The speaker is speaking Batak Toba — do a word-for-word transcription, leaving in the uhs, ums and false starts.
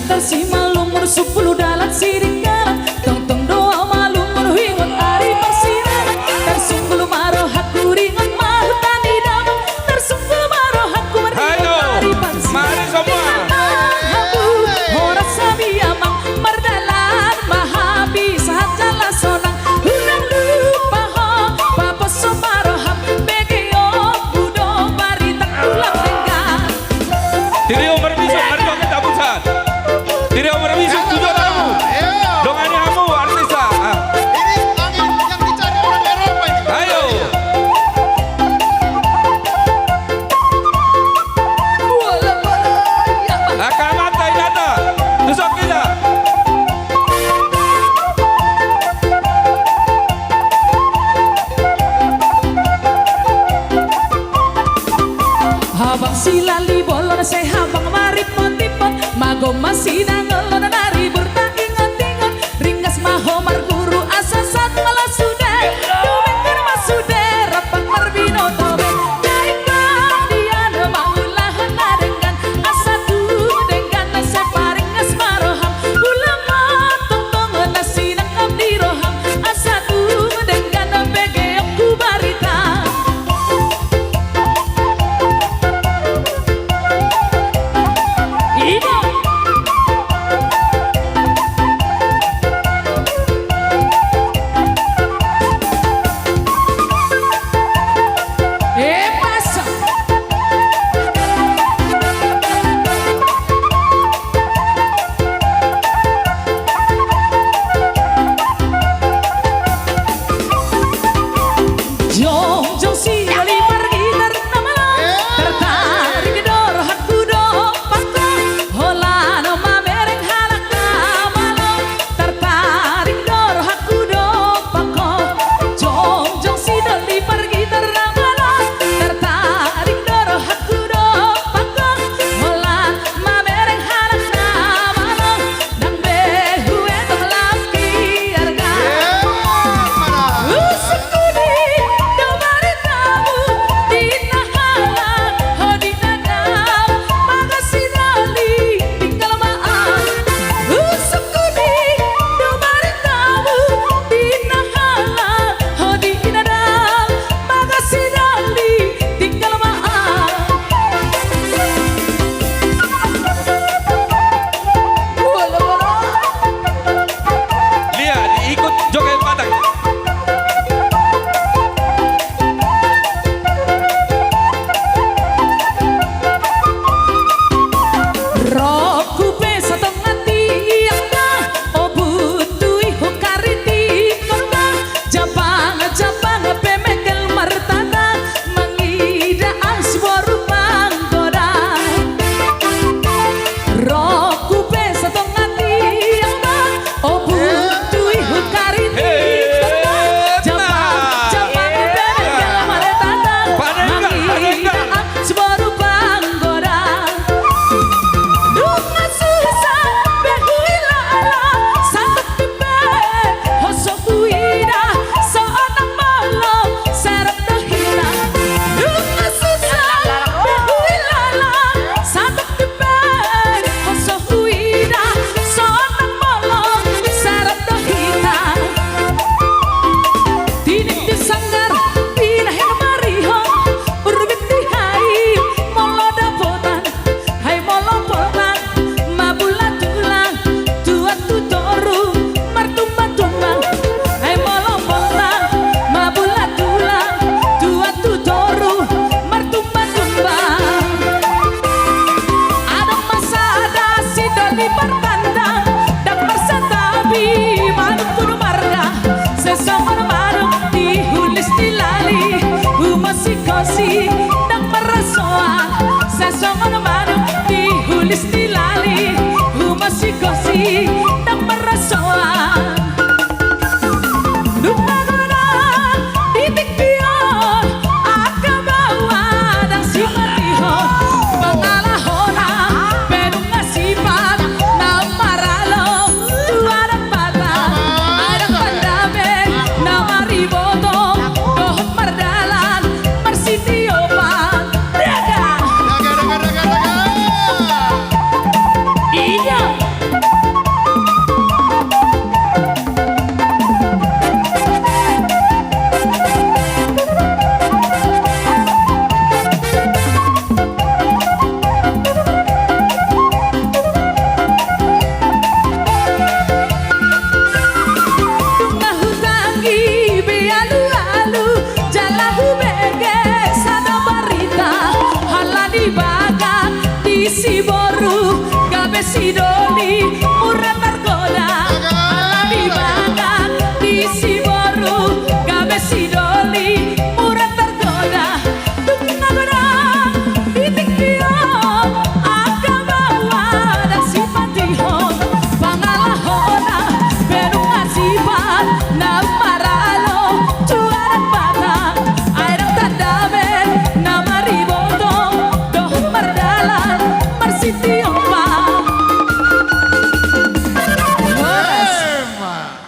Tarsimalungun sumpul dalan sidinggalan, tongtong do au malungun huingot ari parsirangan. Tarsunggul ma rohangku ringot ma huta ni damang, tarsunggul ma rohangku marningot ari parsirangan. Hayo, mari semua. Dengan ma hamu horas hami amang, mardalan ma hami sahat jala sonang. Unang lupa ho paposo ma roham, begeonku do barita ulang denggan. Trio Marbisuk, mari joget, Pak Pusat. Trio Marbisuk, tujuan hamu. Dongani hamu, artis, ah. Ini lagi yang dicari orang Eropa ini. Ayo. Angka amanta, inanta, tuson hita. Habang silali bolon, sai habang marimpot-impot, magomma sidangolon, na ribur taingot-ingot. Ringgas ma ho marguru asa sahat ma las sude, dumenggan ma sude rap marbinoto be. Naeng ma dian ma ulaon na denggan, asa tung denggan na sai paringgas ma roham. Ulang ma tongtong na sinangkap ni roham, asa tung denggan begeonku barita. Ida. Eh, pasa. Jongjong si doli margitar na malo, tertarik do rohangku dompak ho. Holan mamereng halak na malo, tertarik do rohangku dompak ho. Jongjong si doli margitar na malo, tertarik do rohangku dompak ho. Holan mamereng halak na malo, nang be huetong lam ni arga. Usungku di do baritamu, di na halak ho di na dao, mangasi doli tinggal ma au. Usungku di do baritamu, di na halak ho di na dao, mangasi doli tinggal ma au. Lia, diikut joget Batak. Rohangku pe satonga tiang da, o butuhi hukaritik on da. Japang, japang pe mengkel martata, mangida au siboru panggoda. Rohangku pe satonga tiang da, o butuhi hukaritik on da. Japang, japang pe mengkel martata, mangida au siboru panggoda. Nunga susa be huilala, sahat pe ho so huida, so unang molo serep do hita. Nunga susa be huilala, sahat pe ho so huida, so unang molo serep do hita. Tinindi sanggar, pinahan marihon, urbit di hai molo dapotan. Hai molo poltak, mabulak tulang, tuat tu toru, martumba-tumba. Hai molo poltak, mabulak tulang, tuat tu toru, martumba-tumba. Adong ma sada si doli martanda, ndang marsantabi manungkun marga. Sai songon manuk di hulis ni lali, humasikosi ndang marrasoan. Sai songon manuk di hulis ni lali, humasikosi